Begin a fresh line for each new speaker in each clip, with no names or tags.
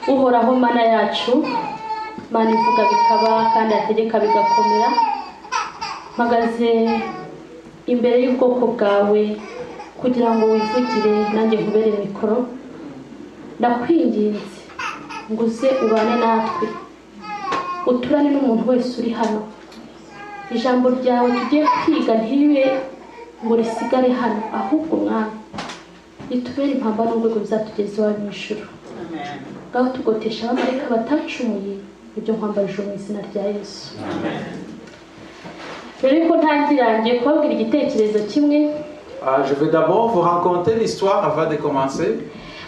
Uhoraho Mana yacu, Mana ivuga bikaba kandi ategeka bigakomera, mpagaze imbere y'ubwoko bwawe kugira ngo wivugire nanjye nkubere mikoro. Ndakwinginze ngo uze ubane natwe, uturane n'umuntu wese uri hano. Ijambo ryawe tugiye kwiga ntiribe ngo risigare hano, ahubwo Mwami ritubere impamba n'urwego bizatugeza iwawe mu ijuru. Ngaho tugotesha abamarayika batacumuye ibyo nkwambarije mu izina rya Yesu. Rero ko ntangira ngiye kubabwira igitekerezo kimwe.
Je vais d'abord vous raconter l'histoire avant de commencer.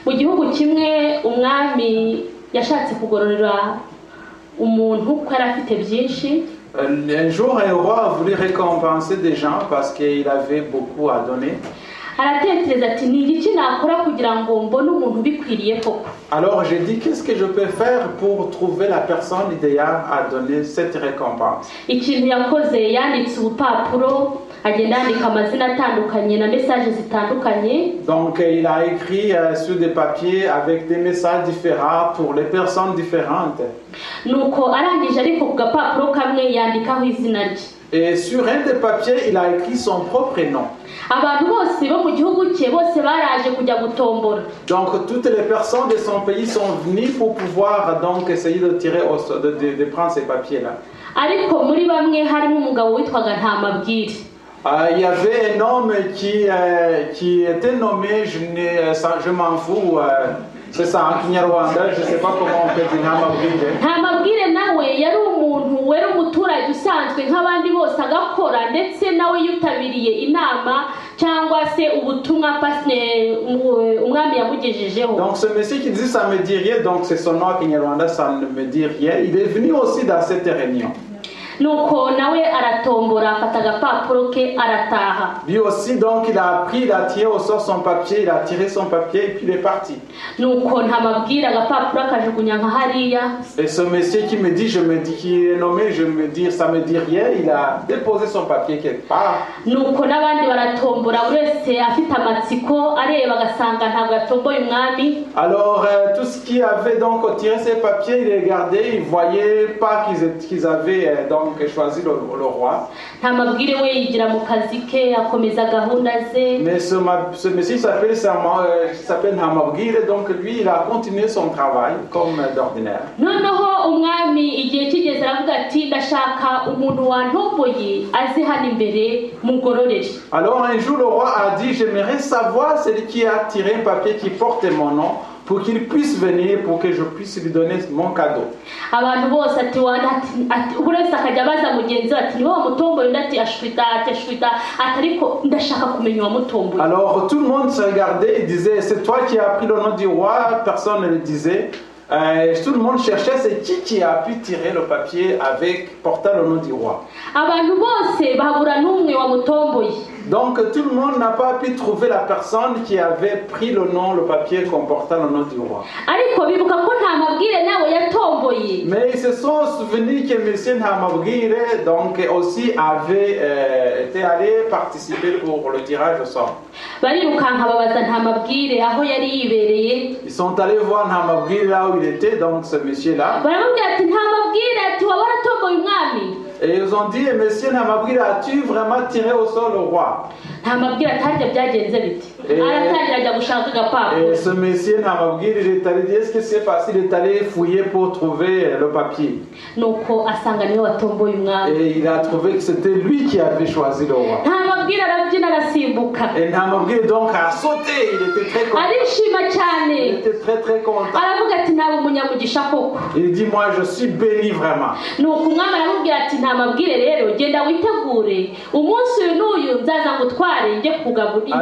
Mu gihugu kimwe umwami yashatse kugororera umuntu ko yari afite byinshi.
Un jour, un roi a voulu récompenser des gens parce qu'il avait beaucoup à donner.
Aratekereza ati ni igiki nakora kugira ngo mbone umuntu ubikwiriye koko.
Alors j'ai dit, qu'est-ce que je peux faire pour trouver la personne idéale à donner cette récompense?
Ikintu yakoze, yanditse ubupapuro, agenda yandika amazina atandukanye na message zitandukanye.
Donc il a écrit sur des papiers avec des messages différents pour les personnes différentes.
Nuko arangije, ariko ku gapapuro kamwe yandikaho izina rye.
Et sur un des papiers, il a écrit son propre nom.
Abantu bose bo mu gihugu cye bose baraje kujya gutombora.
Donc toutes les personnes de son pays sont venues pour pouvoir donc essayer de tirer au sort, de prendre ces papiers-là.
Ariko muri bamwe harimo umugabo witwaga Ntamabwire.
Il y avait un homme qui était nommé, ça, je m'en fous, c'est ça en Kinyarwanda, je ne sais pas comment on peut dire Ntamabwire.
Ntamabwire nawe yari umuntu wari umuturage usanzwe nk'abandi bose, agakora, ndetse nawe yitabiriye inama cyangwa se ubutumwa umwami yamugejejeho.
Donc ce monsieur qui dit ça me dit rien, donc c'est son nom en Kinyarwanda, ça ne me dit rien. Il est venu aussi dans cette réunion.
Nuko nawe aratombora, afata agapapuro ke arataha.
Lui aussi, donc, il a pris, il a tiré au sort son papier, il a tiré son papier et puis il est parti.
Nuko Ntamabwire agapapuro akajugunya nka hariya.
Et ce monsieur qui me dit, je me dis, qui est nommé, je me dis, ça me dit rien, il a déposé son papier quelque part.
Nuko n'abandi baratombora, buri wese afite amatsiko areba, agasanga ntabwo yatomboye umwami.
Alors, tout ce qui avait donc tiré ses papiers, il les regardait, il voyait pas qu'ils avaient donc choisi le roi.
Ntamabwire we yigira mu kazi ke, akomeza gahunda ze.
Mais ce monsieur s'appelle Ntamabwire, donc lui, il a continué son travail comme d'ordinaire.
Noneho umwami igihe kigeze aravuga ati ndashaka umuntu wantomboye aze hano imbere mugororere.
Alors un jour, le roi a dit, j'aimerais savoir celui qui a tiré un papier qui porte mon nom, pour qu'il puisse venir, pour que je puisse lui donner mon cadeau.
Abantu bose ati ati buri wese akajya abaza mugenzi we ati ni wowe wamutomboye, undi ati ashwita, ati ashwita, ati ariko ndashaka kumenya uwamutomboye.
Alors tout le monde se regardait et disait, c'est toi qui as pris le nom du roi, personne ne le disait. Tout le monde cherchait c'est qui a pu tirer le papier avec portant le nom du roi.
Abantu bose babura n'umwe wamutomboye.
Donc tout le monde n'a pas pu trouver la personne qui avait pris le nom, le papier comportant le nom du roi.
Ariko bibuka ko Ntamabwire nawe yatomboye.
Mais ils se sont souvenus que monsieur Ntamabwire donc aussi avait été allé participer pour le tirage au sort.
Barirukanka babaza Ntamabwire aho yari yibereye.
Ils sont allés voir Ntamabwire là où il était, donc ce monsieur-là.
Baramubwira ati Ntamabwire, ati waba waratomboye umwami.
Et ils ont dit, monsieur Ntamabwire, as-tu vraiment tiré au sort le roi?
Ntamabwire ati harya byagenze bite? Aratangira ajya gushaka agapapuro.
Et ce monsieur Ntamabwire, il est allé dire, est-ce que c'est facile? Il est allé fouiller pour trouver le papier.
Nuko asanga niwe watomboye umwami.
Et il a trouvé que c'était lui qui avait choisi le roi.
Ntamabwire arabyina, arasimbuka.
Et Ntamabwire donc a sauté, il était très content.
Arishima cyane.
Il était très très content.
Aravuga ati naba umunyamugisha koko.
Il dit, moi je suis béni vraiment.
Nuko umwami aramubwira ati Ntamabwire rero genda witegure, umunsi uyu n'uyu nzaza ngutware njye kukugabura.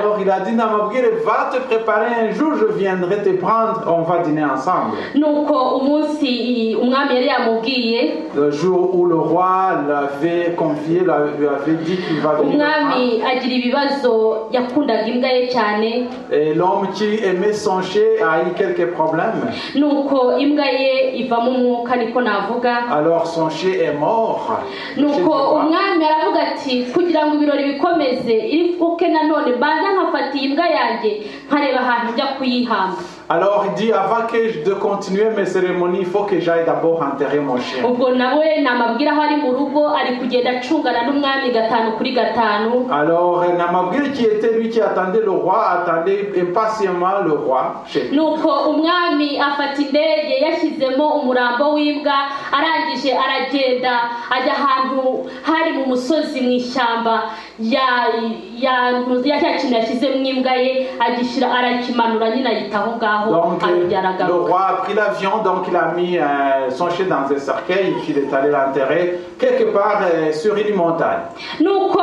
Alors il a dit, Ntamabwire, va te préparer, un jour je viendrai te prendre, on va dîner ensemble.
Nuko umunsi umwami yari yamubwiye,
Le jour où le roi l'avait convié, lui avait dit qu'il va venir.
Umwami agira ibibazo, yakundaga imbwa ye cyane.
Et l'homme qui aimait son chien a eu quelques problèmes.
Nuko imbwa ye ivamo umwuka, niko navuga.
Alors son chien est mort.
Nuko umwami aravuga ati kugira ngo ibirori bikomeze irifuke nanone mbanza nkafata iyi mbwa yanjye nkareba ahantu njya kuyihamba.
Alors il dit, avant que de continuer mes cérémonies, il faut que j'aille d'abord enterrer mon chien.
Ubwo nawe Ntamabwire aho ari mu rugo ari kugenda acungana n'umwami gatanu kuri gatanu.
Alors Namabwire qui était lui qui attendait le roi, attendait impatiemment le roi chez lui.
Nuko umwami afata indege yashyizemo umurambo w'imbwa, arangije aragenda ajya ahantu hari mu musozi mu ishyamba ya cya kintu yashyizemo imbwa ye agishyira arakimanura nyine ayita aho ngaho.
Donc
arongera
le
aragaruka.
Roi a pris l'avion, donc il a mis son chien dans un cercueil et puis il est allé l'enterrer quelque part sur une montagne.
Nuko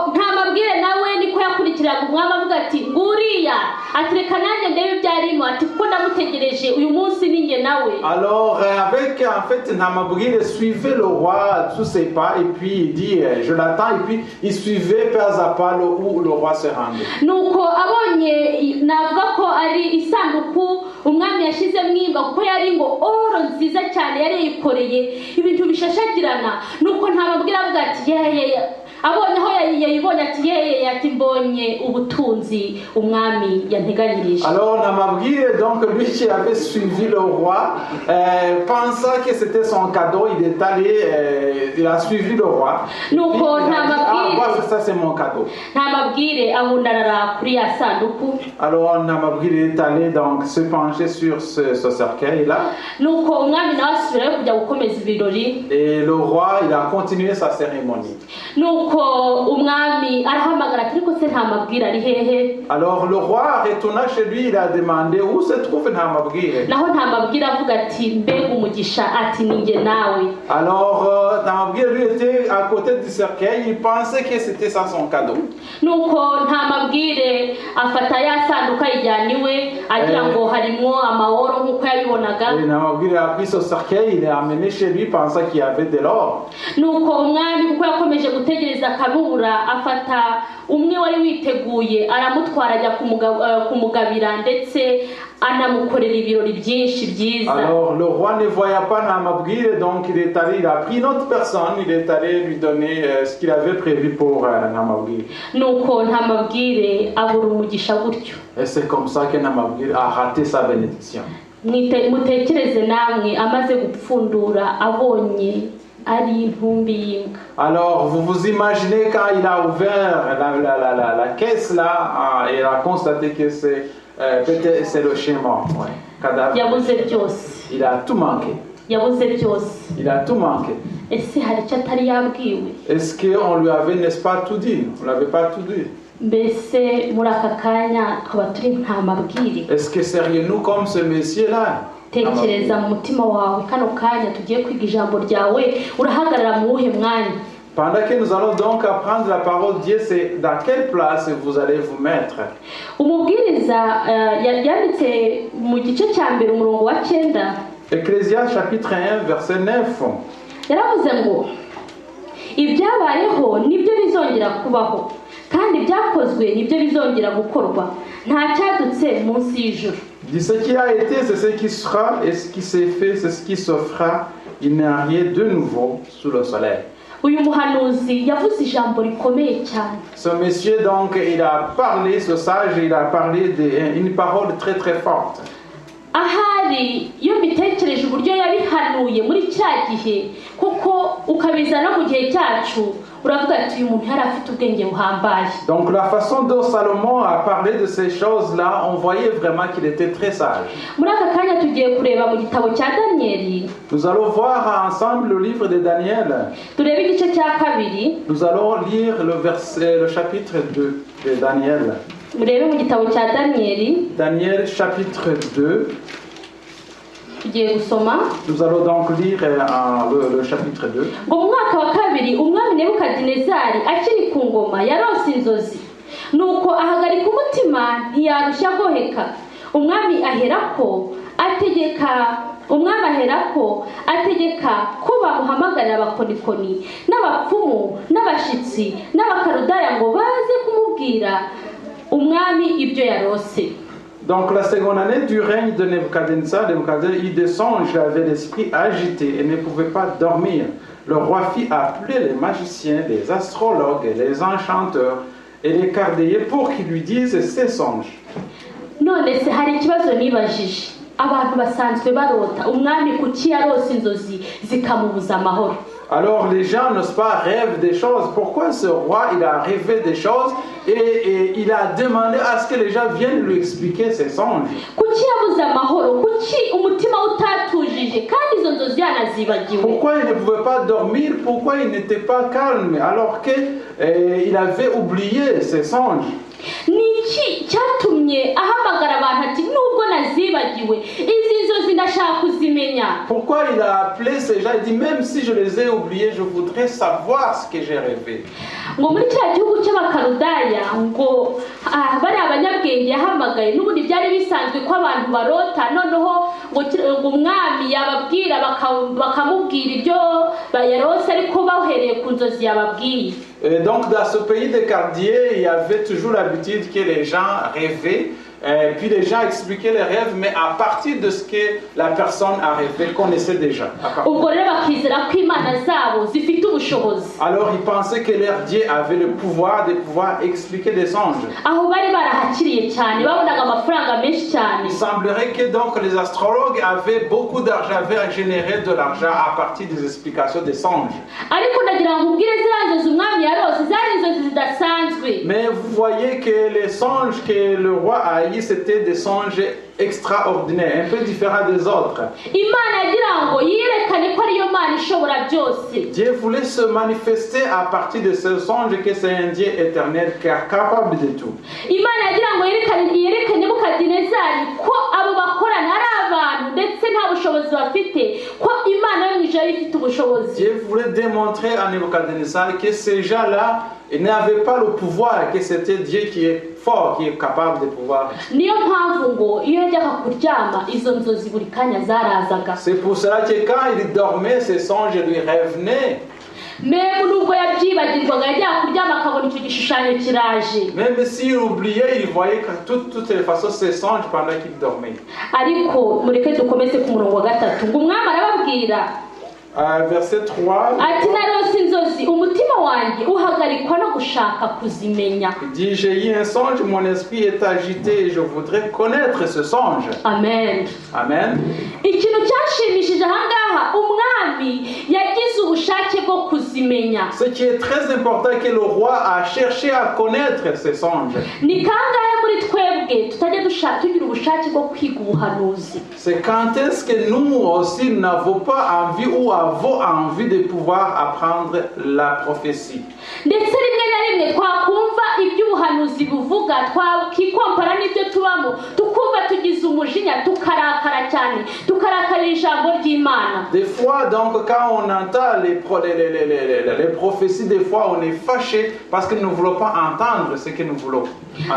Ntamabwire nawe niko yakurikiraga umwami avuga ati nguriya, ati reka nanjye ndebe ibyo arimo, ati kuko ndamutegereje uyu munsi ni njye nawe.
Alors avec en fait Namabwire suivait le roi tous ses pas et puis il dit je l'attends et puis il suivait pas à pas où le roi se rendait.
Nuko abonye navuga ko ari isanduku umwami yashyizemo imbwa kuko yari ngo oro nziza cyane yari yikoreye ibintu bishashagirana, nuko Ntamabwire avuga ati yeye, abonye aho yayibonye ati yeye, ati mbonye ubutunzi umwami yanteganyirije.
Alors Namabwire, donc lui qui avait suivi le roi, pensa que c'était son cadeau, il est allé, il a suivi le roi.
Nuko
Puis, il a dit, ah,
Ntamabwire
voici ça c'est mon cadeau.
Ntamabwire abundarara kuri ya sanduku.
Alors Namabwire est allé donc se pencher sur ce cercueil là.
Nuko umwami nawe asubirayo kujya gukomeza ibirori.
Et le roi, il a continué sa cérémonie.
Nuko umwami arahamagara ati ariko se Ntamabwire ari hehe?
Alors le roi retourna chez lui, il a demandé où se trouve Ntamabwire.
Naho Ntamabwire avuga ati mbega umugisha, ati ni njye nawe.
Alors Ntamabwire lui était à côté du cercueil, il pensait que c'était ça son cadeau.
Nuko Ntamabwire afata ya sanduka ayijyana iwe agira ngo harimwo amahoro nk'uko yabibonaga.
Et Ntamabwire a pris ce cercueil, il l'a amené chez lui, pensant qu'il y avait de l'or.
Nuko umwami kuko yakomeje gutegereza akamubura, afata umwe wari witeguye aramutwara ajya kumugabira ndetse anamukorera ibirori byinshi byiza.
Alors le roi ne voyait pas Ntamabwire, donc il est allé, il a pris une autre personne, il est allé lui donner ce qu'il avait prévu pour Ntamabwire.
Nuko Ntamabwire abura umugisha gutyo.
Et c'est comme ça que Ntamabwire a raté sa bénédiction.
Mutekereze namwe amaze gupfundura abonye ari intumbi y'imbwa.
Alors vous vous imaginez quand il a ouvert la caisse là, hein, et il a constaté que c'est peut-être c'est le chien mort, ouais, cadavre.
Yabuze byose.
Il a tout manqué.
Yabuze byose.
Il a tout manqué.
Ese hari icyo atari yabwiwe?
Est-ce qu'on lui avait, n'est-ce pas, tout dit? On l'avait pas tout dit.
Mbese muri aka kanya twaba turi Ntamabwire?
Est-ce que serions-nous comme ce monsieur-là?
Tekereza mu mutima wawe kano kanya tugiye kwiga ijambo ryawe, urahagarara mu wuhe mwanya?
Pendant que nous allons donc apprendre la parole de Dieu, c'est dans quelle place vous allez vous mettre.
Umubwiriza yanditse mu gice cya mbere umurongo wa 9.
Ecclésiaste chapitre 1 verset 9.
Yaravuze ngo ibyabayeho nibyo bizongera kubaho, kandi ibyakozwe nibyo bizongera gukorwa, nta cyadutse munsi y'ijuru.
Dit ce qui a été, c'est ce qui sera, et ce qui s'est fait, c'est ce qui se fera. Il n'y a rien de nouveau sous le soleil.
Uyu muhanuzi yavuze ijambo rikomeye cyane.
Ce monsieur donc, il a parlé, ce sage, il a parlé une parole très très forte.
Ahari iyo mbitekereje uburyo yabihanuye muri cya gihe, kuko ukabizana no mu gihe cyacu, uravuga ati uyu muntu yari afite ubwenge buhambaye.
Donc la façon dont Salomon a parlé de ces choses-là, on voyait vraiment qu'il était très sage.
Muri aka kanya tugiye kureba mu gitabo cya Danieli.
Nous allons voir ensemble le livre de Daniel.
Turebe igice cya kabiri.
Nous allons lire le verset, le chapitre 2 de Daniel.
Murebe mu gitabo cya Danieli.
Daniel chapitre 2.
Tugiye gusoma.
Nous allons donc lire le chapitre 2.
Ngo mu mwaka wa kabiri umwami Nebukadinezari akiri ku ngoma yarose inzozi, nuko ahagarika umutima ntiyarushya goheka. Umwami aherako ategeka ko bamuhamagarira abakonikoni n'abapfumu n'abashitsi n'abakarudaya ngo baze kumubwira umwami ibyo yarose.
Donc la seconde année du règne de Nebuchadnezzar, Nebuchadnezzar eut des songes, avait l'esprit agité et ne pouvait pas dormir. Le roi fit appeler les magiciens, les astrologues, les enchanteurs et les Chaldéens pour qu'ils lui disent ses songes.
None se hari ikibazo nibajije, abantu basanzwe barota, umwami kuki yarose inzozi zikamubuza amahoro?
Alors les gens, n'est-ce pas, rêvent des choses. Pourquoi ce roi, il a rêvé des choses et il a demandé à ce que les gens viennent lui expliquer ses songes?
Kuki yabuze amahoro? Kuki umutima we utatujije kandi izo nzozi yanazibagiwe?
Pourquoi il ne pouvait pas dormir? Pourquoi il n'était pas calme alors qu'il avait oublié ses songes?
Ni iki cyatumye ahamagara abantu ati nubwo nazibagiwe izi nzozi ndashaka kuzimenya?
Pourquoi il a appelé ces gens? Il dit, même si je les ai oubliés, je voudrais savoir ce que j'ai rêvé.
Ngo muri cya gihugu cy'Abakarudaya ngo bariya abanyabwenge yahamagaye n'ubundi byari bisanzwe ko abantu barota, noneho ngo umwami yababwira bakamubwira ibyo bayarose ariko bahereye ku nzozi yababwiye.
Et donc dans ce pays des Chaldéens, il y avait toujours l'habitude que les gens rêvaient, puis les gens expliquaient les rêves, mais à partir de ce que la personne a rêvé, connaissait déjà.
Ubwo rero bakizera ko imana zabo zifite ubushobozi.
Alors ils pensaient que leur Dieu avait le pouvoir de pouvoir expliquer des songes.
Aho bari barahakiriye cyane, babonaga amafaranga menshi cyane.
Il semblerait que donc les astrologues avaient beaucoup d'argent, avaient généré de l'argent à partir des explications des songes.
Ariko ndagira ngo ubwire ziriya nzozi umwami yarose zari inzozi zidasanzwe.
Mais vous voyez que les songes que le roi a eu, c'était des songes extraordinaires, un peu différents des autres.
Imana yagira ngo yerekane ko ariyo Mana ishobora byose.
Dieu voulait se manifester à partir de ce songe que c'est un Dieu éternel qui est capable de tout.
Imana yagira ngo yereke Nebukadinezari ko abo bakorana ari abantu ndetse nta bushobozi bafite, ko Imana yo mu ijuru ifite ubushobozi.
Dieu voulait démontrer à Nebuchadnezzar que ces gens-là, ils n'avaient pas le pouvoir, que c'était Dieu qui est fort, qui est capable de pouvoir.
Niyo mpamvu ngo iyo yajyaga kuryama izo nzozi buri kanya zarazaga.
C'est pour cela que quand il dormait, ses songes lui revenaient.
Même nubwo yabyibagirwaga yajyaga kuryama akabona icyo gishushanyo kiraje.
Même s'il oubliait, il voyait que toutes les façons ses songes pendant qu'il dormait.
Ariko mureke dukomeze ku murongo wa gatatu ngo umwami arababwira.
Verset 3.
Ati narose inzozi umutima wanjye uhagarikwa no gushaka kuzimenya.
Il dit, j'ai eu un songe, mon esprit est agité et je voudrais connaître ce songe.
Amen.
Amen.
Ikintu cyashimishije ahangaha, umwami yagize ubushake bwo kuzimenya.
Ce qui est très important, que le roi a cherché à connaître ces songes.
Ni kangahe muri twebwe tutajya tugira ubushake bwo kwiga ubuhanuzi?
C'est quand est-ce que nous aussi n'avons pas envie ou avons envie de pouvoir apprendre la prophétie?
Ndetse rimwe na rimwe twakumva iby'ubuhanuzi buvuga, twakikompara n'ibyo tubamo, tukumva tugize umujinya, tukarakara cyane, tukarakarira ijambo ry'Imana.
Des fois, donc, quand on entend les prophéties, des fois on est fâché parce que nous ne voulons pas entendre ce que nous voulons.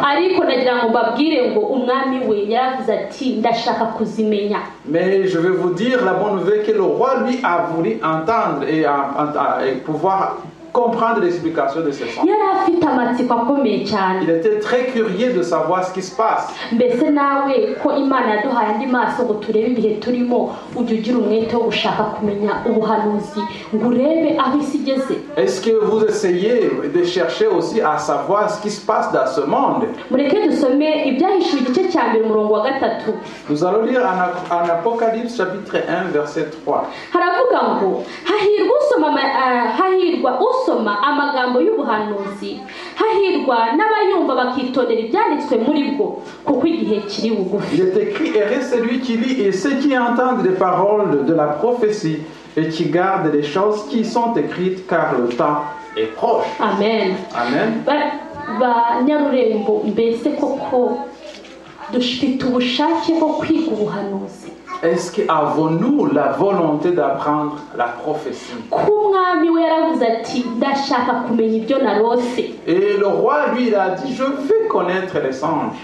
Ariko ndagira ngo mbabwire ngo umwami we yaravuze ati ndashaka kuzimenya.
Mais je vais vous dire la bonne nouvelle que le roi lui a voulu entendre et pouvoir comprendre l'explication de ce songe.
Yari afite amatsiko akomeye cyane.
Il était très curieux de savoir ce qui se passe.
Mbese nawe ko Imana yaduhaye andi maso ngo turebe ibihe turimo, ujya ugira umwete wo gushaka kumenya ubuhanuzi ngo urebe aho isi igeze?
Est-ce que vous essayez de chercher aussi à savoir ce qui se passe dans ce monde?
Mureke dusome Ibyahishuwe igice cya mbere umurongo wa gatatu.
Nous allons lire en Apocalypse chapitre 1 verset 3.
Haravuga ngo hahirwa usoma amagambo y'ubuhanuzi, hahirwa n'abayumva bakitondera ibyanditswe muri bwo, kuko igihe kiri bugufi.
Il est écrit, heureux celui qui lit et ceux qui entendent les paroles de la prophétie et qui gardent les choses qui sont écrites, car le temps est proche.
Amen.
Amen.
Ba Nyarurembo, mbese koko dufite ubushake bwo kwiga ubuhanuzi?
Est-ce qu'avons-nous la volonté d'apprendre la prophétie?
Ko umwami we yaravuze ati ndashaka kumenya ibyo narose.
Et le roi, lui, il a dit, je vais connaître les songes.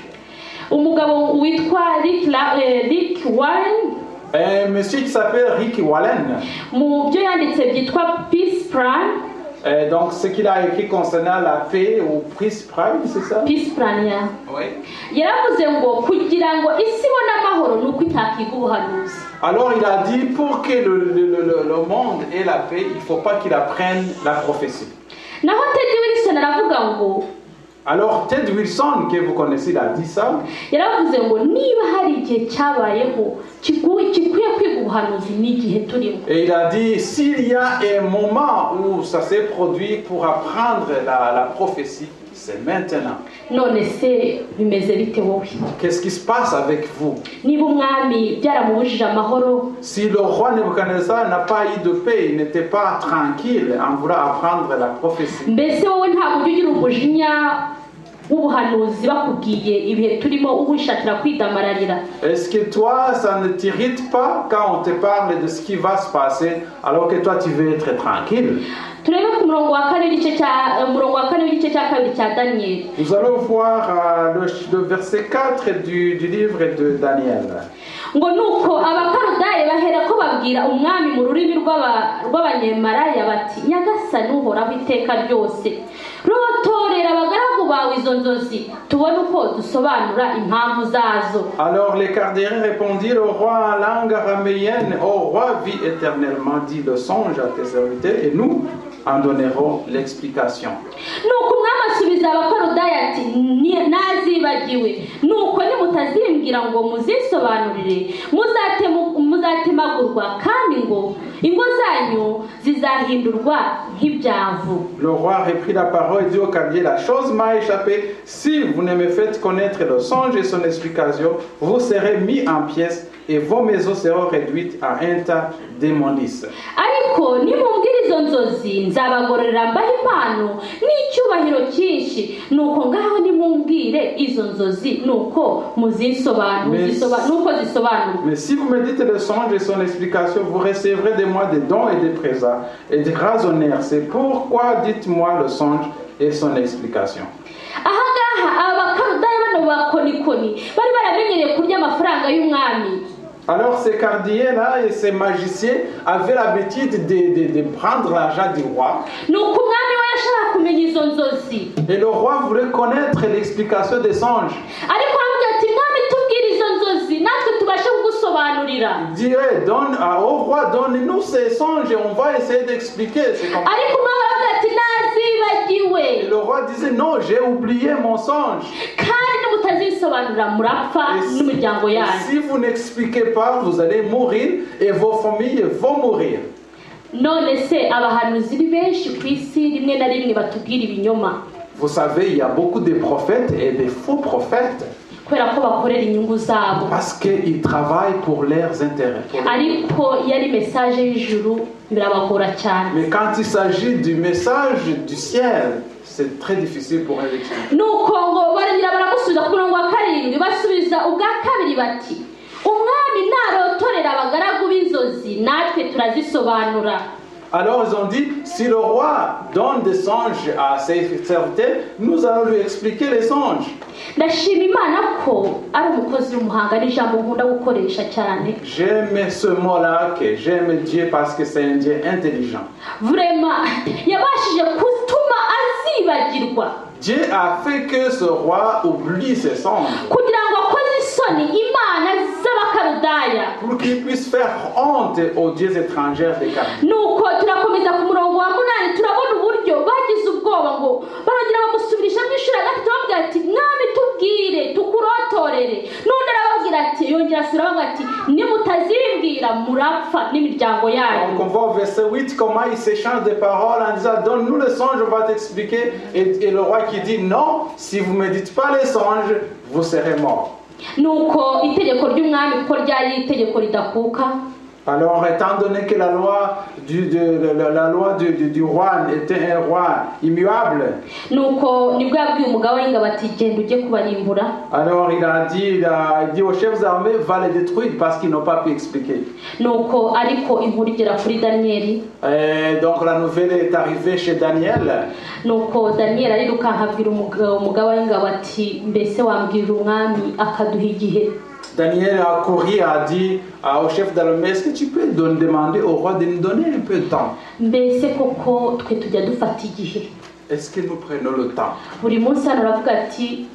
Umugabo witwa Rick Warren,
Un monsieur qui s'appelle Rick Warren,
mu byo yanditse byitwa Peace Plan,
donc ce qu'il a écrit concernant la paix ou Peace Plan, c'est ça?
Peace Plan, ya.
Oui.
Yaravuze ngo kugira ngo isi ibone amahoro ni uko itakiga ubuhanuzi.
Alors il a dit, pour que le monde ait la paix, il ne faut pas qu'il apprenne la prophétie.
Naho Ted Wilson aravuga ngo
Alors Ted Wilson, que vous connaissez, il a dit ça.
Yaravuze ngo niba hari igihe cyabayeho gikwiye kwiga ubuhanuzi, ni igihe turimo.
Et il a dit, s'il y a un moment où ça s'est produit pour apprendre la prophétie, c'est maintenant.
None se bimeze bite wowe?
Qu'est-ce qui se passe avec vous?
Niba umwami byaramubujije amahoro,
Si le roi Nebuchadnezzar n'a pas eu de paix, il n'était pas tranquille en voulant apprendre la prophétie.
Mbese wowe ntabwo ujya ugira umujinya w'ubuhanuzi bakubwiye ibihe turimo uwishakira kwidamararira?
Est-ce que toi, ça ne t'irrite pas quand on te parle de ce qui va se passer alors que toi, tu veux être tranquille?
Turebe ku murongo wa kane w'igice cya umurongo wa kane w'igice cya kabiri cya Daniyeli.
Nous allons voir le verset 4 du livre de Daniel.
Ngo nuko Abakarudayi bahera ko babwira umwami mu rurimi rw'Abanyemaraya bati: "Nyagasani Uhoraho iteka ryose, rotorera abagaragu bawe izo nzozi, tubone uko dusobanura impamvu zazo."
Alors les Chaldéens répondirent au roi en langue araméenne: "Ô roi, vis éternellement, dis le songe à tes serviteurs et nous en donnerons l'explication."
Nuko umwami asubiza Abakarudaya ati: "Nazibagiwe. Nuko nimutazimbwira ngo muzisobanurire, muzatemagurwa, kandi ngo ingo zanyu zizahindurwa nk'ibyavu."
Le roi reprit la parole et dit aux Chaldéens: "La chose m'a échappé. Si vous ne me faites connaître le songe et son explication, vous serez mis en pièces et vos maisons seront réduites à un tas d'immondices."
"Ariko nimumbwira izo nzozi, nzabagororera, mbahe impano n'icyubahiro cyinshi. Nuko ngaho nimumbwire izo nzozi nuko nuko zisobanurwa."
"Mais si vous me dites le songe et son explication, vous recevrez de moi des dons et des présents et des grands honneurs. C'est pourquoi dites-moi le songe et son explication."
Ahangaha aba Bakarudaya, bano bakonikoni, bari baramenyereye kurya amafaranga y'umwami.
Alors ces Chaldéens-là et ces magiciens avaient l'habitude de prendre l'argent du roi.
Nuko umwami we yashaka kumenya izo nzozi.
Et le roi voulait connaître l'explication des songes.
Ariko aravuga ati: "Mwami, tubwire izo nzozi, natwe tubashe kugusobanurira."
Il dit: "Eh, au roi, donne-nous ces songes et on va essayer d'expliquer." C'est comme.
Ariko umwami aravuga ati: "Nazibagiwe."
Et le roi disait: "Non, j'ai oublié mon songe."
"Kandi nimutazisobanurira, murapfa n'imiryango
Et
yanyu."
si vous n'expliquez pas, vous allez mourir et vos familles vont mourir.
None se abahanuzi ni benshi ku isi, rimwe na rimwe batubwira ibinyoma.
Vous savez, il y a beaucoup de prophètes et de faux prophètes
Kubera ko bakorera inyungu zabo.
Parce qu'ils travaillent pour leurs intérêts.
Ariko iyo ari message y'ijuru, birabagora cyane.
Mais quand il s'agit du message du ciel, c'est très difficile pour eux d'expliquer.
Nuko ngo barongera baramusubiza ku murongo wa karindwi, basubiza ubwa kabiri bati: "Umwami narotorera abagaragu b'inzozi, natwe turazisobanura."
Alors ils ont dit: "Si le roi donne des songes à ses serviteurs, nous allons lui expliquer les songes."
Ndashima Imana ko ari umukozi w'umuhanga, n'ijambo nkunda gukoresha cyane.
J'aime ce mot-là, que j'aime Dieu parce que c'est un Dieu intelligent.
Vraiment, yabashije gutuma azibagirwa.
Dieu a fait que ce roi oublie ses songes
Kugira ngo akoze isoni imana z'Abakarudaya.
Pour qu'il puisse faire honte aux dieux étrangers des Chaldéens.
Nuko turakomeza ku murongo wa munani, turabona uburyo bagize ubwoba, ngo barongera bamusubirishamo inshuro ya gatatu, bamubwira ati: "Mwami, tubwire tukurotorere." None arababwira ati, yongera asubira ababwira ati: "Nimutazimbwira, murapfa n'imiryango yanyu."
Donc on voit au verset 8 comment ils s'échangent des paroles en disant: "Donne-nous le songe, on va t'expliquer." Et le roi qui dit: "Non, si vous ne me dites pas les songes, vous serez morts."
Nuko itegeko ry'umwami, kuko ryari itegeko ridakuka,
Alors, étant donné que la loi du roi était un roi immuable,
nuko nibwo yabwiye umugaba w'ingabo ati: "Genda ujye kubarimbura."
alors il a dit aux chefs armés: "Va les détruire parce qu'ils n'ont pas pu expliquer."
Nuko ariko inkuru igera kuri Daniyeli.
Et donc la nouvelle est arrivée chez Daniel.
Nuko Daniyeli arirukanka abwira umugaba w'ingabo ati: "Mbese wambwira umwami akaduha igihe?"
Daniel a couru et a dit au chef d'armée: "Est-ce que tu peux demander au roi de nous donner un peu de temps?"
Mbese koko twe tujya dufata igihe?
Est-ce que nous prenons le temps?
Buri munsi hano uravuga ati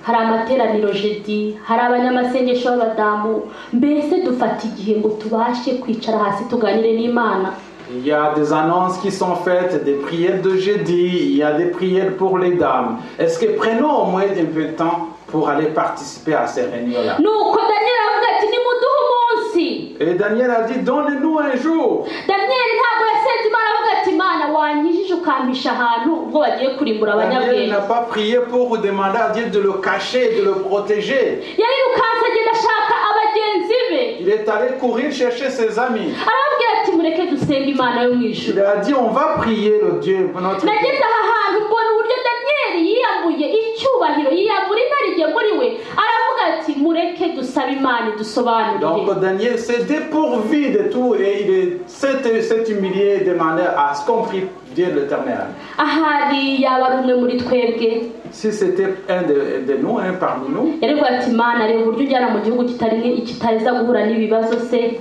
hari amateraniro jeudi, hari abanyamasengesho b'abadamu. Mbese dufata igihe ngo tubashe kwicara hasi tuganire n'Imana?
Il y a des annonces qui sont faites, des prières de jeudi, il y a des prières pour les dames. Est-ce que prenons au moins un peu de temps pour aller participer à ces réunions-là?
Nuko Daniyeli aravuga ati nimuduhe umunsi.
Et Daniel a dit, donnez-nous un jour.
Daniyeli ntabwo yasenze Imana avuga ati Imana wankijije ukampisha ahantu ubwo bagiye kurimbura
Daniel
abanyabwenge.
N'a pas prié pour demander à Dieu de le cacher, de le protéger.
Yarirukanse agenda ashaka abagenzi be.
Il est allé courir chercher ses amis.
Arababwira ati mureke dusenge Imana yo mu ijuru.
Il a dit, on va prier le Dieu, notre Dieu.
Nageze aha hantu mbona uburyo Daniyeli yiyambuye icyubahiro yiyambura inarijye muri we aravuga ati mureke dusabe Imana idusobanurire.
Donc Daniel s'est dépourvu de tout et il s'est humilié et demandé à ce qu'on prie Dieu l'Éternel.
Ahari yaba ari umwe muri twebwe
Si c'était un de nous, un parmi nous,
yaravuga ati Imana reba uburyo unjyana mu gihugu kitari kitaza guhura n'ibibazo se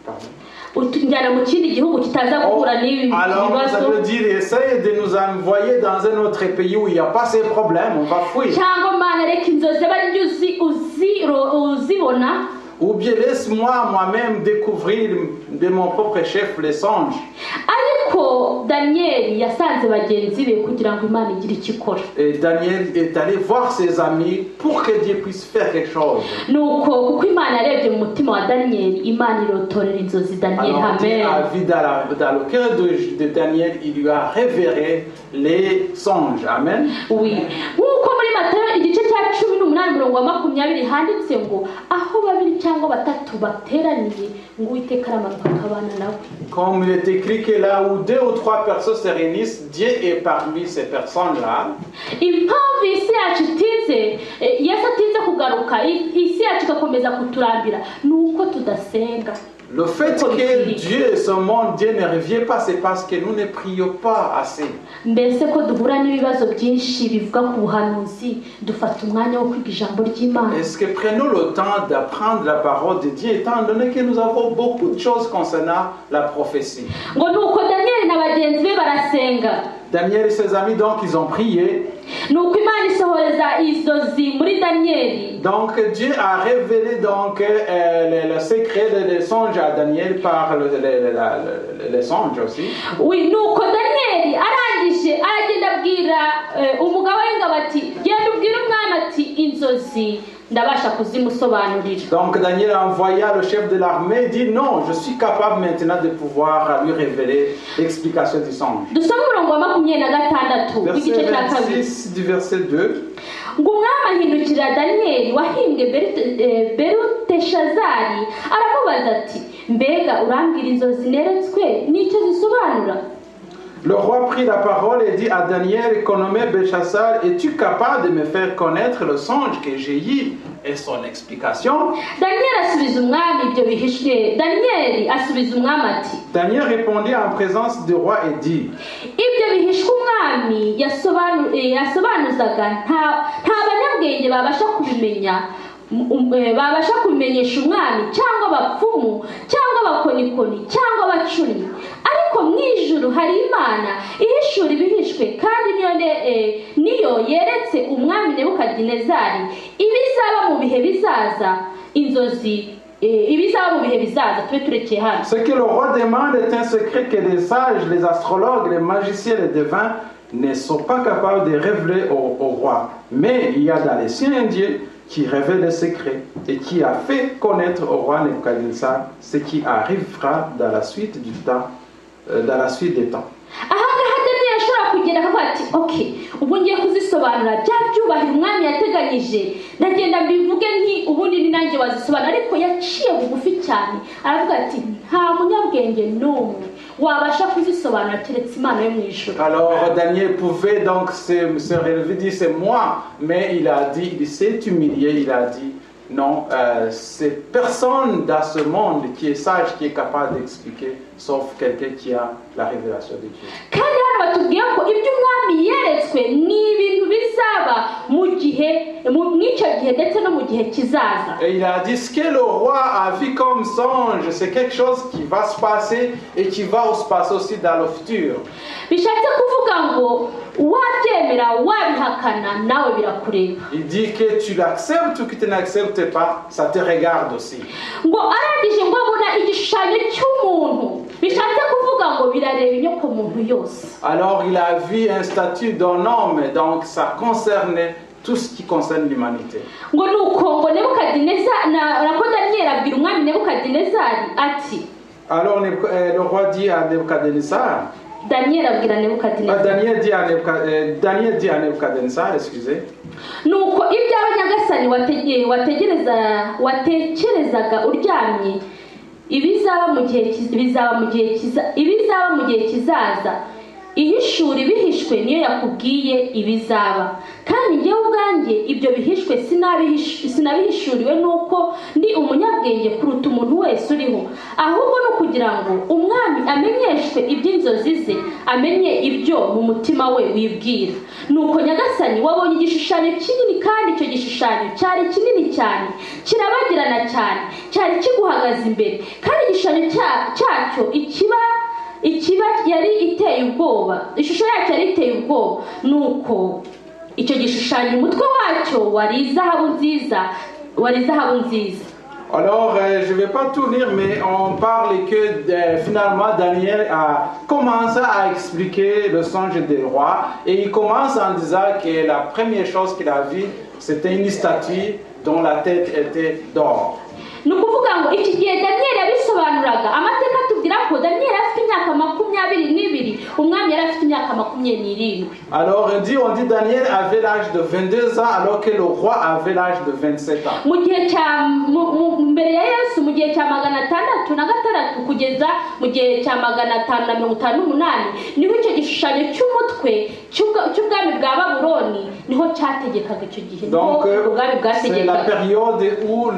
pardon.
Utujyana mu kindi gihugu kitaza
Oh,
guhura n'ibi
alors nous
bibazo
allons dire, essaye de nous envoyer dans un autre pays où il n'y a pas ces problèmes, on va fuir.
Cyangwa Mana reka inzozi abe ari njye uzibona.
Ou bien laisse-moi moi-même découvrir de mon propre chef les songes.
Ariko Daniyeli yasanze bagenzi be kugira ngo Imana igire icyo ikora.
Et Daniel est allé voir ses amis pour que Dieu puisse faire quelque chose.
Nuko kuko Imana yarebye mu mutima wa Daniyeli Imana irotorera inzozi Daniyeli.
Alors Dieu
Amen.
A vu dans le cœur de Daniel, il lui a révélé les songes. Amen.
Oui. Nk'uko muri Matayo igice cya 18 umurongo wa 20 handitse ngo aho babiri cyangwa batatu bateraniye ngo Uwiteka aramanuka akabana nawe.
Comme il est écrit que là où deux ou trois personnes se réunissent, Dieu est parmi ces personnes-là.
Impamvu isi yacu itinze Yesu atinze kugaruka isi yacu igakomeza kuturambira ni uko tudasenga.
Le fait que Dieu, ce monde, Dieu ne revient pas, c'est parce que nous ne prions pas assez.
Mbese ko duhura n'ibibazo byinshi bivuga ku buhanuzi dufata umwanya wo kwiga ijambo ry'Imana.
Est-ce que prenons le temps d'apprendre la parole de Dieu, étant donné que nous avons beaucoup de choses concernant la prophétie?
Ngo nuko Daniyeli na bagenzi be barasenga.
Daniel et ses amis, donc, ils ont prié.
Nuko Imana isohoreza inzozi muri Daniyeli.
Donc Dieu a révélé donc, le secret des songes à Daniel par les songes aussi.
Oui, nuko Daniyeli arangije aragenda abwira umugabo w'ingabo ati genda ubwire umwami ati inzozi ndabasha kuzimusobanurira.
Donc Daniel envoya le chef de l'armée et dit non, je suis capable maintenant de pouvoir lui révéler l'explication du songe.
Dusome umurongo wa 26
Verset
w'igice cya kabiri.
26 du verset 2.
Ngo umwami ahindukirira Daniyeli wahimbwe Beluteshazari aramubaza ati mbega urambwira inzozi neretswe n'icyo zisobanura.
Le roi prit la parole et dit à Daniel qu'on nommait Belshazzar, es-tu capable de me faire connaître le songe que j'ai eu et son explication?
Daniel asubiza umwami ibyo bihishwe. Daniel asubiza umwami ati
Daniel répondit en présence du roi et dit
ibyo bihishwe umwami yasobanuzaga nta banyabwenge babasha kubimenya babasha kubimenyesha umwami cyangwa abapfumu cyangwa abakonikoni cyangwa abacunnyi ariko mu ijuru hari Imana ihishura ibihishwe kandi niyo yeretse umwami Nebukadinezari ibizaba mu bihe bizaza inzozi ibizaba mu bihe bizaza tube turekeye hano.
Ce que le roi demande est un secret que les sages, les astrologues, les magiciens, les devins ne sont pas capables de révéler au roi. Mais il y a dans les cieux un Dieu qui révèle les secrets et qui a fait connaître au roi Nebuchadnezzar ce qui arrivera dans la suite du temps, dans la suite des temps.
Ahangaha Daniel ashobora kugenda akavuga ati okay ubu ngiye kuzisobanura bya byubahiro umwami yateganyije ndagenda mbivuge nti ubundi ni nanjye wazisobanura ariko yaciye bugufi cyane aravuga ati nta munyabwenge n'umwe wabasha kuzisobanura keretse Imana yo mu ijuru.
Alors Daniel pouvait donc se relever, dire c'est moi, mais il a dit, il s'est humilié, il a dit non, c'est personne dans ce monde qui est sage, qui est capable d'expliquer, sauf quelqu'un qui a la révélation de Dieu.
Kandi hano batubwiye ko ibyo umwami yeretswe ni ibintu bizaba mu gihe mw'icyo gihe ndetse no mu gihe kizaza.
Et il a dit ce que le roi a vu comme songe, c'est quelque chose qui va se passer et qui va se passer aussi dans le futur.
Bishatse kuvuga ngo wabyemera wabihakana nawe birakureba.
Il dit que tu l'acceptes ou que tu n'acceptes pas, ça te regarde aussi.
Ngo arangije ngo abona igishushanyo cy'umuntu bishatse kuvuga muntu yose.
Alors il a vu un statut d'un homme, donc ça concernait tout ce qui concerne l'humanité.
Ngo nuko ngo Nebukadineza na nako Daniyeli abwira umwami Nebukadinezari ati
Alors le roi dit à Nebuchadnezzar,
Daniyeli abwira Nebukadinezari
Daniel dit à Nebuchadnezzar, excusez,
nuko ibyawe Nyagasani watekerezaga uryamye ibizaba mu gihe bizaba mu gihe ibizaba mu gihe kizaza ihishura ibihishwe niyo yakubwiye ibizaba kandi njyewe ubwanjye ibyo bihishwe sinabihishuriwe nuko ndi umunyabwenge kuruta umuntu wese uriho ahubwo no kugira ngo umwami amenyeshwe iby'inzozi ze amenye ibyo mu mutima we wibwira. Nuko Nyagasani wabonye igishushanyo kinini kandi icyo gishushanyo cyari kinini cyane kirabagirana cyane cyari kiguhagaze imbere kandi igishushanyo cyacyo ikiba yari iteye ubwoba ishusho yacyo yari iteye ubwoba. Nuko icyo gishushanyo umutwe wacyo wari izahabu nziza.
Alors, je ne vais pas tout lire, mais on parle que finalement Daniel a commencé à expliquer le songe des rois. Et il commence en disant que la première chose qu'il a vue, c'était une statue dont la tête était d'or.
Ni ukuvuga ngo iki gihe Daniyeli yabisobanuraga amateka atubwira ko Daniyeli afite imyaka 22 umwami yari afite imyaka 27.
Alors on dit Daniel avait l'âge de 22 ans alors que le roi avait l'âge de 27 ans.
Mu gihe cya mbere ya Yesu mu gihe cya 606 kugeza mu gihe cya 558 niho icyo gishushanyo cy'umutwe cy'ubwami bwa Babuloni niho cyategekaga icyo gihe.
Donc c'est la période où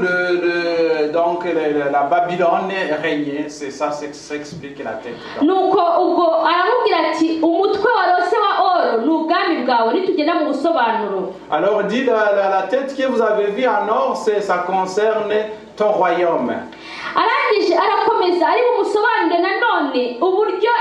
donc la Babylone régnait, c'est ça, ça explique la tête.
Nuko ubwo aramubwira ati umutwe warose wa oro ni ubwami bwawe nitugenda mu busobanuro.
Alors dit la tête que vous avez vue en or, c'est ça concerne ton royaume.
Arangije arakomeza ari bumusobanure nanone uburyo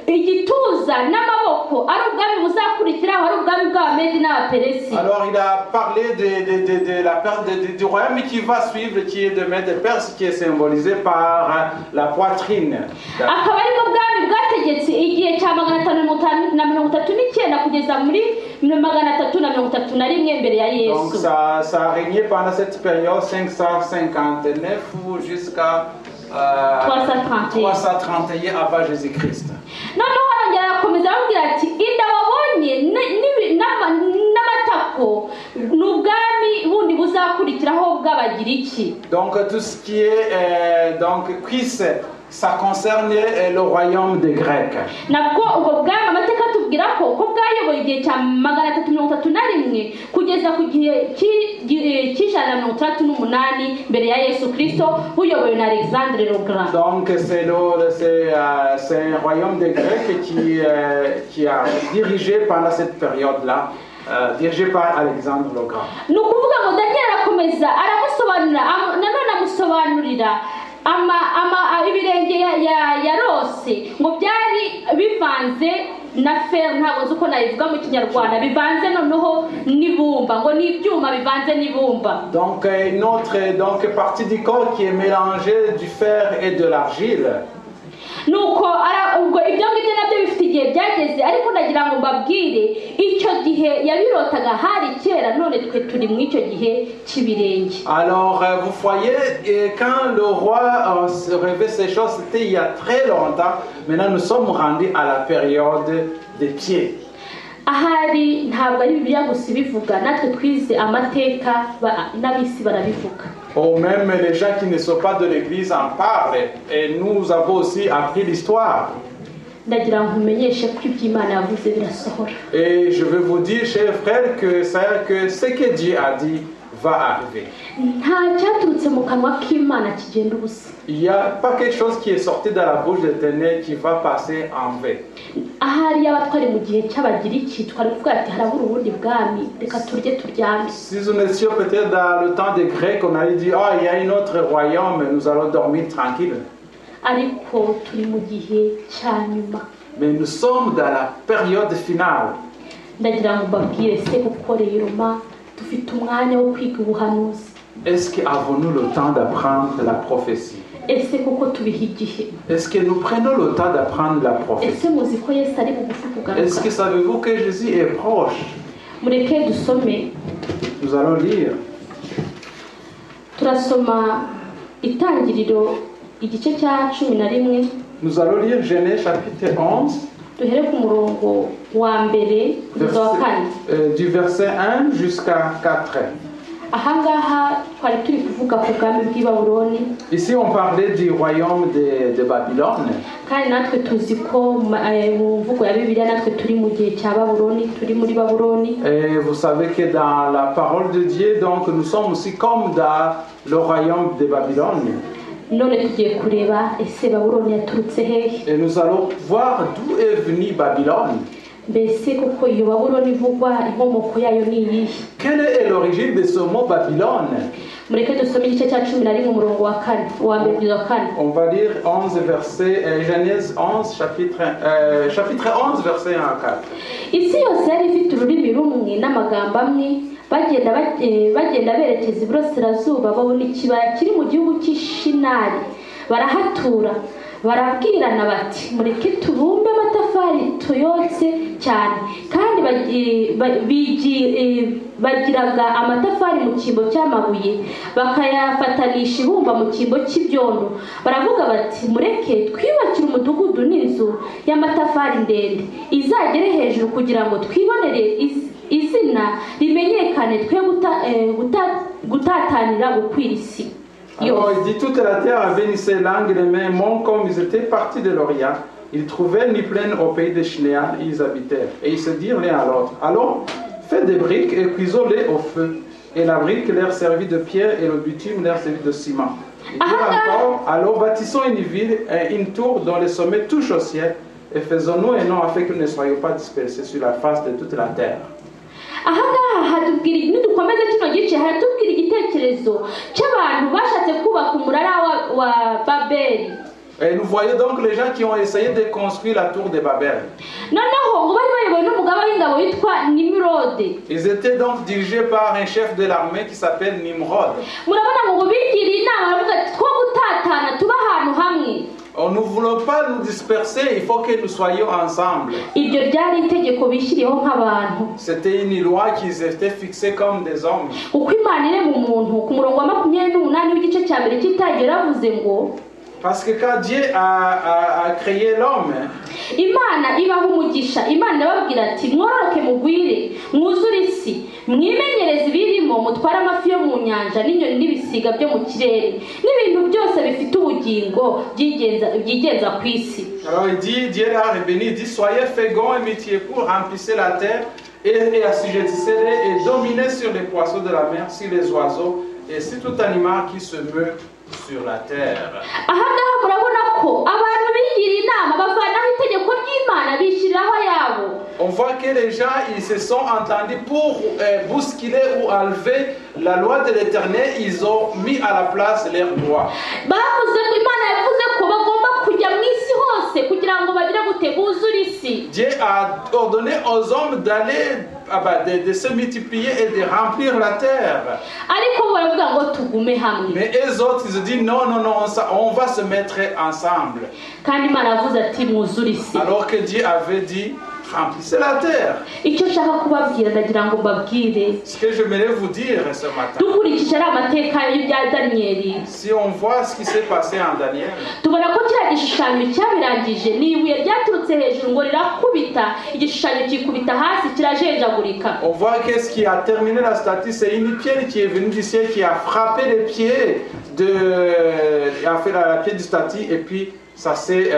igituza n'amaboko ari ubwami buzakurikiraho ari ubwami bw'Abamedi n'Abaperesi.
Alors il a parlé de la perte du royaume qui va suivre, qui est de Mèdes et Perse, qui est symbolisé par la poitrine.
Akaba aribwo bwami bwategetse igihe cya 539 kugeza muri 331 mbere ya Yesu.
Donc ça a régné pendant cette période 559 jusqu'à 331 avant Jésus-Christ.
Noneho arongera arakomeza aramubwira ati inda wabonye n'amatako ni ubwami bundi buzakurikiraho bw'Abagiriki.
Donc tout ce qui est donc cuisse, ça concerne le royaume des Grecs.
Nabwo ubwo bwami amateka atubwira ko bwayoboye igihe cya 331 kugeza ku gihe cy'168 mbere ya Yesu Kristo buyobowe na Alexandre le Grand.
Donc c'est un royaume des Grecs qui a dirigé pendant cette période-là. Dirigé par Alexandre le Grand.
Ni ukuvuga ngo Daniel arakomeza aramusobanurira nanone amusobanurira ibirenge yarose ngo byari bivanze na fer, ntabwo nzi uko nabivuga mu Kinyarwanda, bivanze noneho n'ibumba, ngo ni ibyuma bivanze n'ibumba.
Donc une autre donc partie du corps qui est mélangée du fer et de l'argile.
Nuko ubwo ibyo ngibyo nabyo bifite igihe byageze, ariko ndagira ngo mbabwire icyo gihe yabirotaga hari kera, none twe turi mu icyo gihe cy'ibirenge.
Alors vous voyez, quand le roi rêvait ces choses, c'était il y a très longtemps. Maintenant nous sommes rendus à la période des pieds.
Ahari ntabwo ari Bibiliya gusa ibivuga, natwe twize amateka n'abisi barabivuga.
Ou même les gens qui ne sont pas de l'église en parlent, et nous avons aussi appris l'histoire.
Ndagira ngo nkumenyeshe ko ibyo Imana yavuze birasohora.
Et je veux vous dire, chers frères, que c'est que ce que Dieu a dit va arriver.
Nta cyaturutse mu kanwa k'Imana kigenda ubusa.
Il n'y a pas quelque chose qui est sorti de la bouche de l'Éternel qui va passer en vain.
Ahari yaba twari mu gihe cy'Abagiriki twari kuvuga ati harabura ubundi bwami, reka turye turyame.
Si nous étions peut-être dans le temps des Grecs, on allait dire oh, il y a un autre royaume, nous allons dormir tranquille.
Ariko turi mu gihe cya nyuma.
Mais nous sommes dans la période finale.
Ndagira ngo mbabwire se kuko rero dufite umwanya wo kwiga ubuhanuzi.
Est-ce qu'avons-nous le temps d'apprendre la prophétie?
Ese koko tubiha igihe?
Est-ce que nous prenons le temps d'apprendre la prophétie?
Ese muzi ko Yesu ari bugufi kugaruka?
Est-ce que savez-vous que Jésus est proche?
Mureke dusome.
Nous allons lire.
Turasoma Itangiriro igice cya 11.
Nous allons lire Genèse chapitre 11.
Duhere ku murongo wa mbere kugeza wa kane.
Du verset 1 jusqu'à 4.
Ahangaha twari turi kuvuga ku bwami bw'i Babuloni.
Ici on parlait du royaume de Babylone.
Kandi natwe tuzi ko mu mvugo ya Bibiliya natwe turi mu gihe cya Babuloni, turi muri Babuloni.
Et vous savez que dans la parole de Dieu, donc nous sommes aussi comme dans le royaume de Babylone.
None tugiye kureba ese Babuloni yaturutse hehe?
Et nous allons voir d'où est venue Babylone.
Mbese koko iyo Babuloni ivugwa inkomoko yayo ni iyihe?
Quelle est l'origine de ce mot Babylone?
Mureke dusome igice cya 11 umurongo wa kane, wa mbere kugeza wa kane.
On va lire 11 verset, Genèse 11 chapitre 11 verset 1 à 4.
Isi yose yari ifite ururimi rumwe n'amagambo amwe, bagenda berekeza iburasirazuba, babona ikibaya kiri mu gihugu cy'Ishinari, barahatura. Barabwirana bati mureke tubumbe amatafari tuyotse cyane. Kandi bagiraga amatafari mu cyimbo cy'amabuye, bakayafatanisha ibumba mu cyimbo cy'ibyondo. Baravuga bati mureke twiyubakire umudugudu n'inzu y'amatafari ndende izagere hejuru, kugira ngo twibonere izina rimenyekane, twe gutatanira gukwira isi.
Alors il dit, toute la terre avait une seule langue et les mêmes mots, comme ils étaient partis de l'Orient. Ils trouvaient une plaine au pays de Shinéar et ils habitèrent. Et ils se dirent l'un à l'autre, allons, faites des briques et cuisons-les au feu. Et la brique leur servit de pierre et le bitume leur servit de ciment. Ils dirent encore, allons, bâtissons une ville et une tour dont les sommets touchent au ciel, et faisons-nous un nom afin que nous ne soyons pas dispersés sur la face de toute la terre.
Ahangaha hatubwira, nidukomeza kino gice haratubwira igitekerezo cy'abantu bashatse kubaka umunara wa Babeli.
Et nous voyons donc les gens qui ont essayé de construire la tour de Babel.
Noneho ngo bari bayobowe n'umugaba w'ingabo witwa Nimrod.
Ils étaient donc dirigés par un chef de l'armée qui s'appelle Nimrod.
Murabona ngo bigiriye inama baravuga ati two gutatana tuba ahantu hamwe.
Nous ne voulons pas nous disperser, il faut que nous soyons ensemble.
Ibyo ryari itegeko bishyiriyeho nk'abantu.
C'était une loi qu'ils étaient fixée comme des hommes.
Uko Imana irema umuntu ku murongo wa 28 w'igice cya mbere cy'Itangiriro yaravuze ngo,
Parce que quand Dieu a créé l'homme,
Imana ibaha umugisha, Imana irababwira ati mwororoke mugwire, mwuzure isi, mwimenyereze ibirimo, mutware amafi yo mu nyanja n'inyoni n'ibisiga byo mu kirere, n'ibintu byose bifite ubugingo byigenza ku isi.
Alors il dit, Dieu l'a béni, il dit, soyez féconds et multipliez pour remplissez la terre et assujettissez-les et dominez sur les poissons de la mer, sur les oiseaux et sur tout animal qui se meut sur la terre.
Ahangaha murabona ko abantu bigiriye inama bavanaho itegeko ry'Imana bishyiriraho ayabo.
On voit que les gens ils se sont entendus pour bousculer ou enlever la loi de l'Éternel, ils ont mis à la place leur loi.
Bavuze ko Imana yavuze ko bagomba kujya mu isi hose kugira ngo bagire gute buzure isi.
Dieu a ordonné aux hommes d'aller de se multiplier et de remplir la terre.
Ariko baravuga ngo tugume hamwe.
Mais eux autres ils se disent non non non, on va se mettre ensemble.
Kandi Imana yavuze ati mwuzure isi.
Alors que Dieu avait dit remplissez la terre.
Icyo nshaka kubabwira ndagira ngo mbabwire.
Ce que j'aimerais vous dire ce matin.
Dukurikije ari amateka y'ibya Danieli.
Si on voit ce qui s'est passé en Daniel.
Tubona ko kiriya gishushanyo cyabirangije, ni ibuye ryaturutse hejuru ngo rirakubita, igishushanyo kikubita hasi kirajenjagurika.
On voit que ce qui a terminé la statue, c'est une pierre qui est venue du ciel qui a frappé les pieds de, a fait la pied du statue et puis ça s'est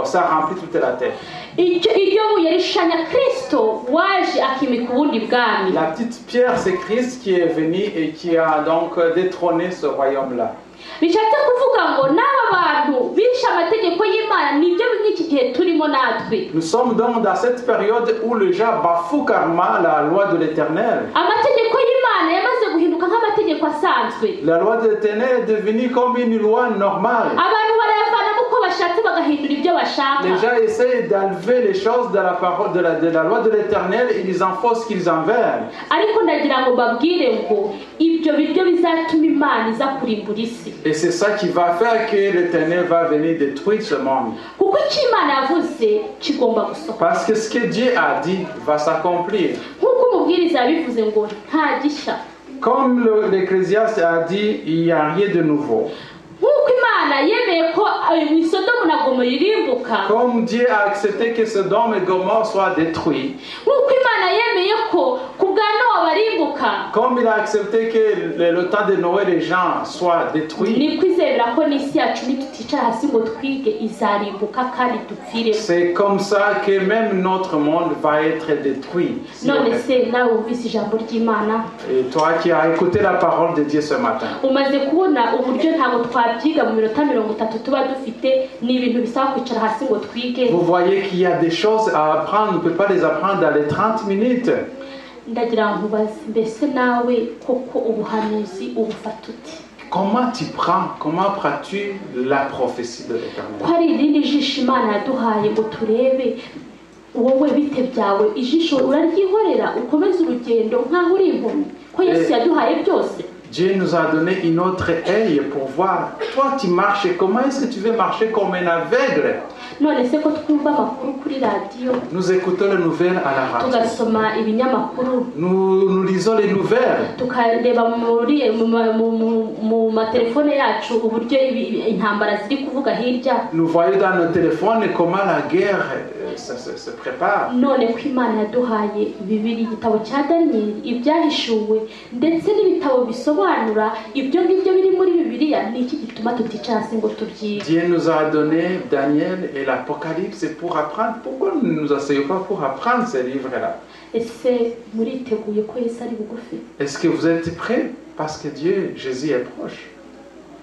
ça a rempli toute la terre.
Iryo buye rishushanya Kristo waje akimika ubundi bwami.
La petite pierre, c'est Christ qui est venu et qui a donc détrôné ce royaume-là.
Bishatse kuvuga ngo n'aba bantu bishe amategeko y'Imana nibyo n'iki gihe turimo natwe.
Nous sommes donc dans cette période où les gens bafouent karma la loi de l'Éternel.
Amategeko y'Imana yamaze guhinduka nk'amategeko asanzwe.
La loi de l'Éternel est devenue comme une loi normale.
Abantu barayavanamo uko bashatse bagahindura ibyo bashaka.
Les gens essayent d'enlever les choses de la parole, de la loi de l'Éternel, et ils en font ce qu'ils en veulent.
Ariko ndagira ngo mbabwire ngo ibyo biryo bizatuma Imana iza kurimbura isi.
Et c'est ça qui va faire que l'Éternel va venir détruire ce monde.
Kuko icyo Imana yavuze kigomba gusohoka.
Parce que ce que Dieu a dit va s'accomplir.
Nk'uko umubwiriza yabivuze ngo nta gishya.
Comme l'Ecclésiaste a dit, il n'y a rien de nouveau.
Nk'uko Imana yemeye ko Sodomu na Gomora irimbuka.
Comme Dieu a accepté que Sodome et Gomorrhe soient détruits.
Nk'uko Imana yemeye ko ku bwa Nowa barimbuka.
Comme il a accepté que le temps de Noé les gens soient détruits.
Niko izemera ko n'isi yacu nituticara hasi ngo twige izarimbuka kandi dupfire.
C'est comme ça que même notre monde va être détruit.
None se nawe wumvise ijambo ry'Imana.
Et toi qui as écouté la parole de Dieu ce matin.
Umaze kubona uburyo ntabwo twabyiga mu minota 30 tuba dufite, ni ibintu bisaba kwicara hasi ngo twige.
Vous voyez qu'il y a des choses à apprendre, on ne peut pas les apprendre dans les 30 minutes.
Ndagira ngo nkubaze, mbese nawe koko ubuhanuzi ubufata ute?
Comment tu prends, comment prends-tu la prophétie de l'Éternel?
Ko ari irindi jisho Imana yaduhaye ngo turebe, wowe bite byawe ijisho uraryihorera ukomeze urugendo nkaho uri impumyi, ko Yesu yaduhaye byose.
Dieu nous a donné une autre œil pour voir. Toi, tu marches. Comment est-ce que tu veux marcher comme un aveugle?
None se ko twumva amakuru kuri radiyo.
Nous écoutons les nouvelles à la radio.
Tugasoma ibinyamakuru.
Nous lisons les nouvelles.
Tukareba muri mu matelefone yacu uburyo intambara ziri kuvuga hirya.
Nous voyons dans nos téléphones comment la guerre se prépare.
None ko Imana yaduhaye Bibiliya, igitabo cya Daniel, ibyahishuwe ndetse n'ibitabo bisobanura ibyo ngibyo biri muri Bibiliya, ni iki gituma tuticara hasi ngo tubyige?
Dieu nous a donné Daniel et l'Apocalypse pour apprendre. Pourquoi nous ne nous asseyons pas pour apprendre ces livres-là?
Ese muriteguye ko Yesu ari bugufi?
Est-ce que vous êtes prêts? Parce que Dieu, Jésus est proche.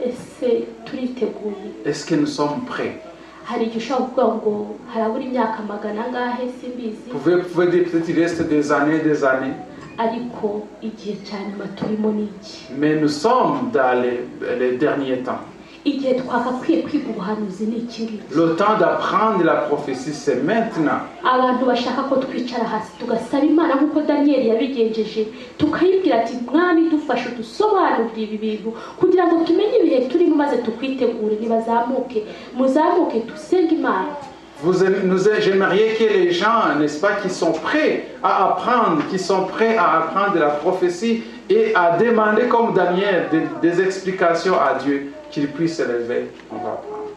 Ese turiteguye?
Est-ce que nous sommes prêts?
Hari igihe ushobora kuvuga ngo harabura imyaka magana angahe simbizi.
Vous pouvez dire peut-être il reste des années, des années.
Ariko igihe cya nyuma turimo ni iki?
Mais nous sommes dans les derniers temps.
Igihe twakakwiye kwiga ubuhanuzi ni iki ngiki?
Le temps d'apprendre la prophétie, c'est maintenant.
Abantu bashaka ko twicara hasi tugasaba Imana nk'uko Daniel yabigenjeje, tukayibwira ati Mwami dufashe dusobanurire ibi bintu kugira ngo tumenye ibihe turimo maze tukwitegure. Nibazamuke, muzamuke dusenge Imana.
J'aimerais que les gens, n'est-ce pas, qui sont prêts à apprendre, qui sont prêts à apprendre la prophétie et à demander comme Daniel des explications à Dieu, qu'ils puissent se lever. On va apprendre.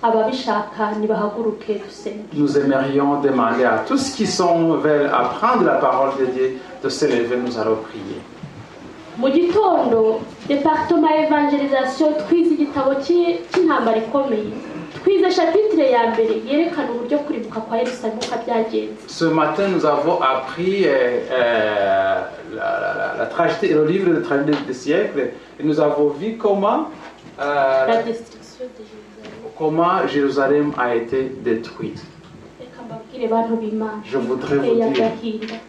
Ababishaka nibahaguruke dusenge.
Nous aimerions demander à tous qui sont veulent apprendre la parole de Dieu de se lever, nous allons prier.
Mu gitondo département evangelisation twize igitabo cy'intambara ikomeye. Twize chapitre ya mbere yerekana uburyo kuribuka kwa Yerusalemu byagenze.
Ce matin nous avons appris la tragédie, le livre de tragédie des siècles, et nous avons vu comment
la destruction de Jérusalem.
Comment Jérusalem a été détruite. Je voudrais vous dire.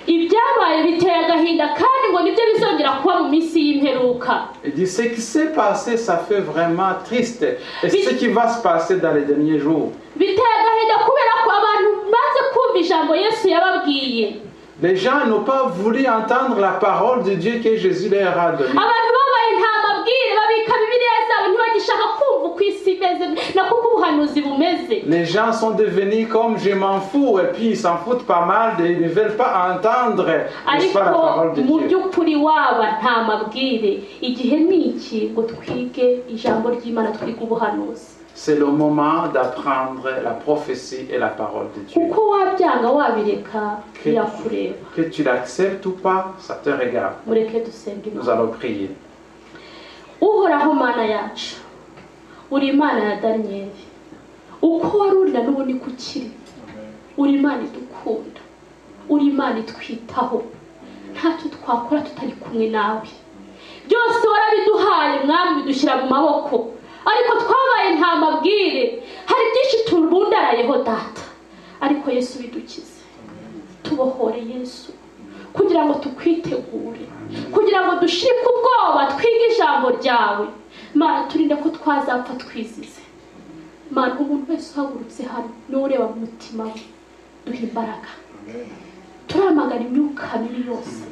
Ibyabaye biteye agahinda kandi ngo nibyo bizongera kuba mu minsi y'imperuka.
Il dit ce qui s'est passé, ça fait vraiment triste. Et ce qui va se passer dans les derniers jours.
Biteye agahinda kubera ko abantu banze kumva ijambo Yesu yababwiye.
Les gens n'ont pas voulu entendre la parole de Dieu que Jésus leur a donnée.
Abantu babaye nta mabwire, babika Bibiliya zabo ntibagishaka kumva uko isi imeze na kuko ubuhanuzi bumeze.
Les gens sont devenus comme je m'en fous et puis ils s'en foutent pas mal, ils ne veulent pas entendre, n'est-ce pas, la parole de
Ariko mu
Dieu.
by'ukuri waba nta mabwire, igihe ni iki ngo twige ijambo ry'Imana, twige ubuhanuzi.
C'est le moment d'apprendre la prophétie et la parole de Dieu.
Kuko wabyanga wabireka birakureba.
Que tu l'acceptes ou pas, ça te regarde.
Mureke dusenge Imana.
Nous allons prier.
Uhoraho Mana yacu, uri Imana ya Daniel, uko wari uri na n'ubu niko ukiri. Uri Imana idukunda, uri Imana itwitaho, ntacyo twakora tutari kumwe nawe. Byose warabiduhaye Mwami, bidushyira mu maboko, ariko twabaye nta mabwire. Hari byinshi tubundarayeho Data, ariko Yesu bidukize, tubohore Yesu, kugira ngo tukwitegure, kugira ngo dushirike ubwoba twige ijambo ryawe. Mana turinde ko twazapfa twizize. Mana, umuntu wese uhagurutse hano niwe ureba mu mutima we, duha imbaraga. Turamagana imyuka mibi yose,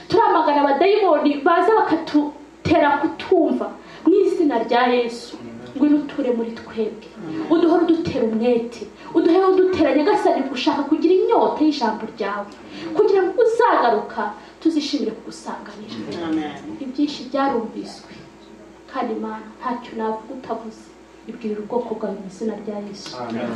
turamagana abadayimoni baza bakatutera kutumva mu izina rya Yesu. Ngwino uture muri twebwe, uduhore udutera umwete, uduhere udutera Nyagasani gushaka kugira inyota y'ijambo ryawe, kugira ngo uzagaruka tuzishimire kugusanganira. Ibyinshi byarumviswe, kandi Imana ntacyo navuga utavuze. Ibwirira ubwoko bwawe mu izina rya Yesu.
Amen.